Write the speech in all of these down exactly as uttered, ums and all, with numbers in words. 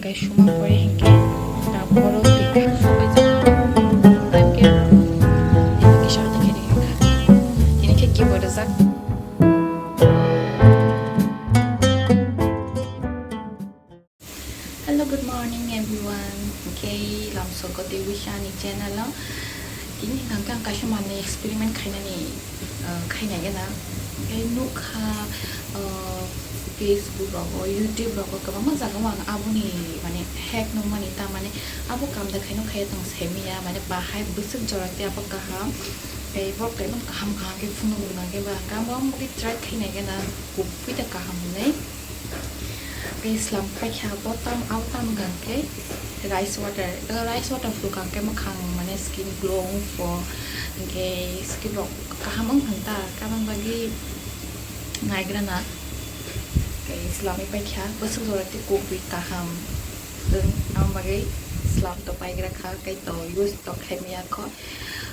Khe suma pore hinkhe ta borok twi kaham sobai jak. Time khe tini kisa tini khe tini khe kibo rijak. Hello, good morning everyone. Hinkhe lamsogo tei wisa ani channel o tini hinkhe ang kaisa manwi experiment khainani, ah, khainai gana. Hinkhe nukha, ah, Facebook rogo, YouTube rogo kwbangma jagao ang aboni mane hack nukmani ta mane abo kam da khaino khaiya tong saimanya mane bahai bwswk jora tei abo kaham tei borok tei kaham kaham khe phunukgo nang khe ba ang abo bagwi try khainai gana kubui ta kaham hwnwi. Tei slam paikha bo tam abo tam hwnkha khe rice water, rice water phuru kha khe mwkhang mane skin glow wngpho hinkhe skin rok kaham wngkha ta tamoni bagwi naigrana. Tei slamwi paikha bwswk jora tei kubui kaham wng tamoni bagwi slam to paigra kha tei to use to khaimaya kho.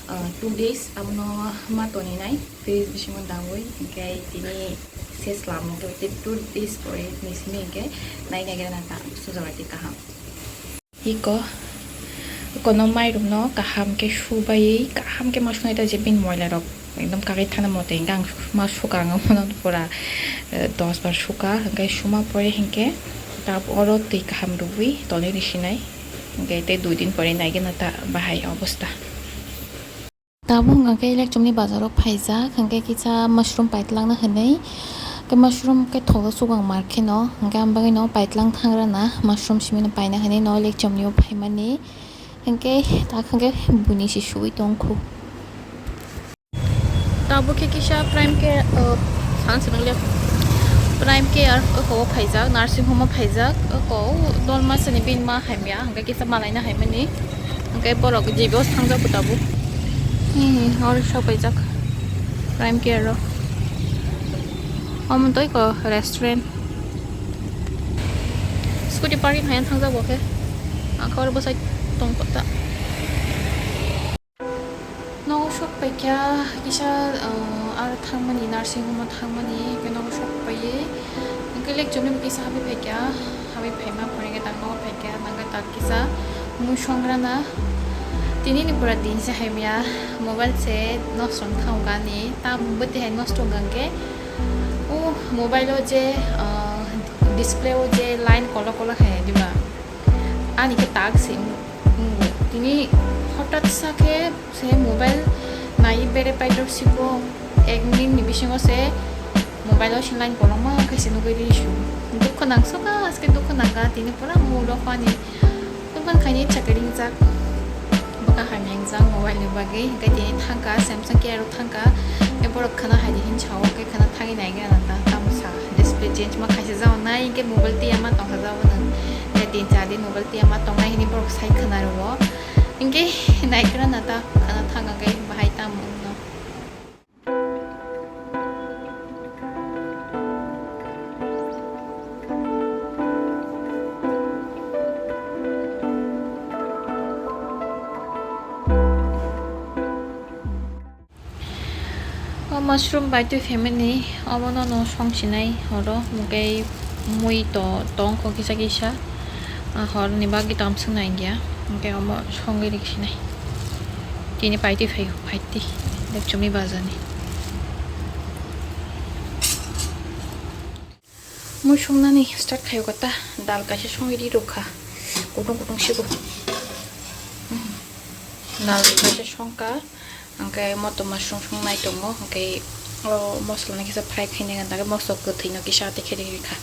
Ah, two days abono ma toninai fridge bisingo dawi hinkhe tini se slam tei two days pore ni simi hinkhe nai naigrana ta bwswk jora tei kaham. Iko, kono mairum no kaham khe subai kaham khe ma sunai ta je bini moila rok ekdom kagai thana mote hinkhe ang ma suka ang mono pura, eh, dos bar suka hinkhe suma pore hinkhe ta oro twi kaham rwui tonwi risinai hinkhe tei dui din pore naigena ta bahai obostha. Tabuk hwnkha khe Lekchomni bazaro phaijak, hwnkhe kisa mushroom paitlangna hwnwi. Khe mushroom khe tholo chukwang mar kheno, hwnkhe ang bagwino paitlang thangrana mushroom simino paina hwnwi no Lekchomnio phaimani. Hwnkhe tak hwnkhe buini se sui tongkhu. Tabuk khe kisa prime care, uh, san sinang le prime care, uh, ko phaijak, nursing home o phaijak, uh, ko dolma sani bini ma hamya, hwnkhe kisa malaina haimani. Hwnkhe borok G B o thangjak bo tabuk. Hi, hi, oro sok paijak. Prime care ro. Omo tei ko restaurant. Scooty parking hai thangjak bo khe. Ang khe oro bwsai tong kota. Nogo sok paikha kisa, uh, aro thangmani, nursing home o thangmani, hwnkhe nogo sok paiwi, hwnkhe Lekchomni bo kisa habwi paikha. Habwi phaima pore khe tak nogo phaikha, nangkhe tak kisa mui songrana. Tini ni pura din se hamya, mobile se nosto wng thang ani, tam bwtwi hai nosto wng khe, o mobile o je, ah, display o je line kolok kolok hai diba, ani khe tak se wng-, wngo. Tini hotat sa khe se mobile nai bere paidok siko, ek minute ni bisingo se mobile o se line kolokma khe se nugui ri su. Dukho nang soka, aske dukho nangkha, tini pura mood off ani. Tongkha khaini ichha khe ringjak. Bwkha hamya wngjak mobile ni bagwi, hwnkhe tini thangkha, Samsung Care o thangkha. Tei borok khwna hai di hin sao, hwnkhe khwna thangwi nai gana ta, tamo sa. Display change ma khaisa jao nai, hwnkhe mobile twiya ma tongkha jao nang. Tei tin char din mobile twiya ma tongnai hwnwi borok sai khwna rwo. Hwnkhe nai gana ta, khwna thangkha khe bahai tamo wngno. O mushroom bai twi family obono no song sinai horo, hwnkhe mui to tongkho kisa kisa, a horni bagwi tam swngnai gya, hwnkhe omo songwi riksinai. Tini paitwi phaio, paitwi. Lekchomni bazani. Mui songnani start khaio kata, dal kaisa songwi ri rwkha. Kutung kutung sigo. Hmm. Dal kaisa songkha, hwnkhe motom mushroom songnai tongo, hwnkhe o moslano kisa fry khaina gana, hwnkhe mosla kwthwino kisa tei khe ri rwkha.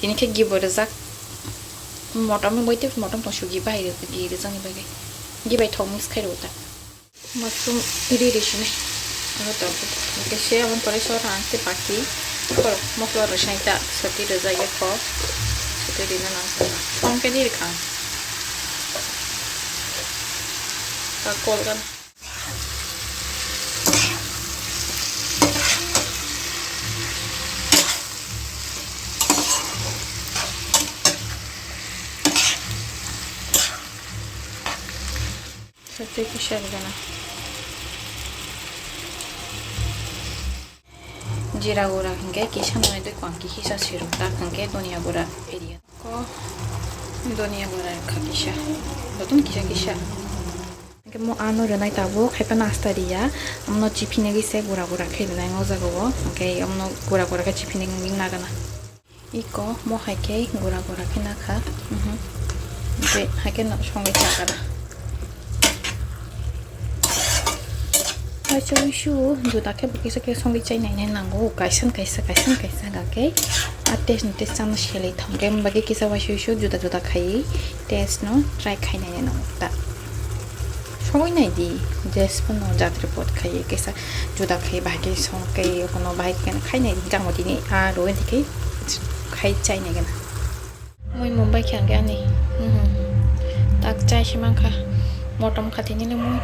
Tini khe gibo rwjak. Motom ni bai tei motom tong sugi bai rw-, gi rwjakni bagwi. Gibai thok mix khai rw ta. Mushroom ri ri sini. Ano tabuk. Hwnkhe se aboni pore sora ang tei baki. Borok mosla rwsai ta. Soti rwjak ya kho. Soti rina nang kho. Song khe ri rwkha ang. Ta kol gana. Sotwi kisa rwgana. Jira gura hwnkhe kisa nwnwi twi kwang kisa sirok tak hwnkhe donia gura area. Ko Donia gura kha kisa. Dotun kisa kisa. Hingke mo ano rwnai tabuk, haiphano asta riya. Amno chiphinigwi se gura gura khe rwnai o jaga o. Hingke amno gura gura khe chiphinigwi nagana. Iko mo hai khe gura gura khe nakha. Mhm. Hingke hai khe no songwi chagana. Waisa wisu juda khe bo kisa khe songwi chai nainai nango, kaisa kaisa, kaisa kaisa hwnka khe a taste ni taste chana selai thangkhe, hwnba khe kisa waisa wisu juda juda khaiwi taste no try khai nainai nango ta. Songwi nai di, dress phano jatri pot khaiwi kisa juda khai bahai khe song khe, okono bahai khe khai nai di, jang bo tini a rwui di khe khai chai nai gana. Mui Mumbai khe hwnkhe ani, mhm, tak chai se mankha, motom kha tini le mui.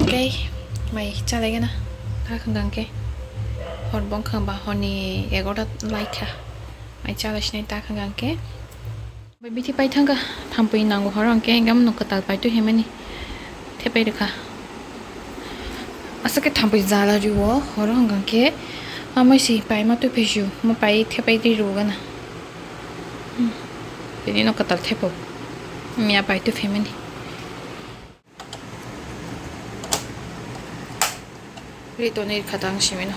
Hwnkhe mai chalaigana, tak hwnkha hwnkhe hor bongkha ba horni egarota laikha, mai chalaisinai tak hwnkha hwnkhe. Bai bithi pai thangkha, thampui nango horo hwnkhe, hwnkhe amno kwtal paitwi himani thepai rwkha. Aswk khe thampui jala rwo horo hwnkha hwnkhe, amoi si paima twi phaisu, mo pai thepai rwgana. Hmm. Tini no kwtal thepo. Miya pai tu family. Ri to nir khatang simino.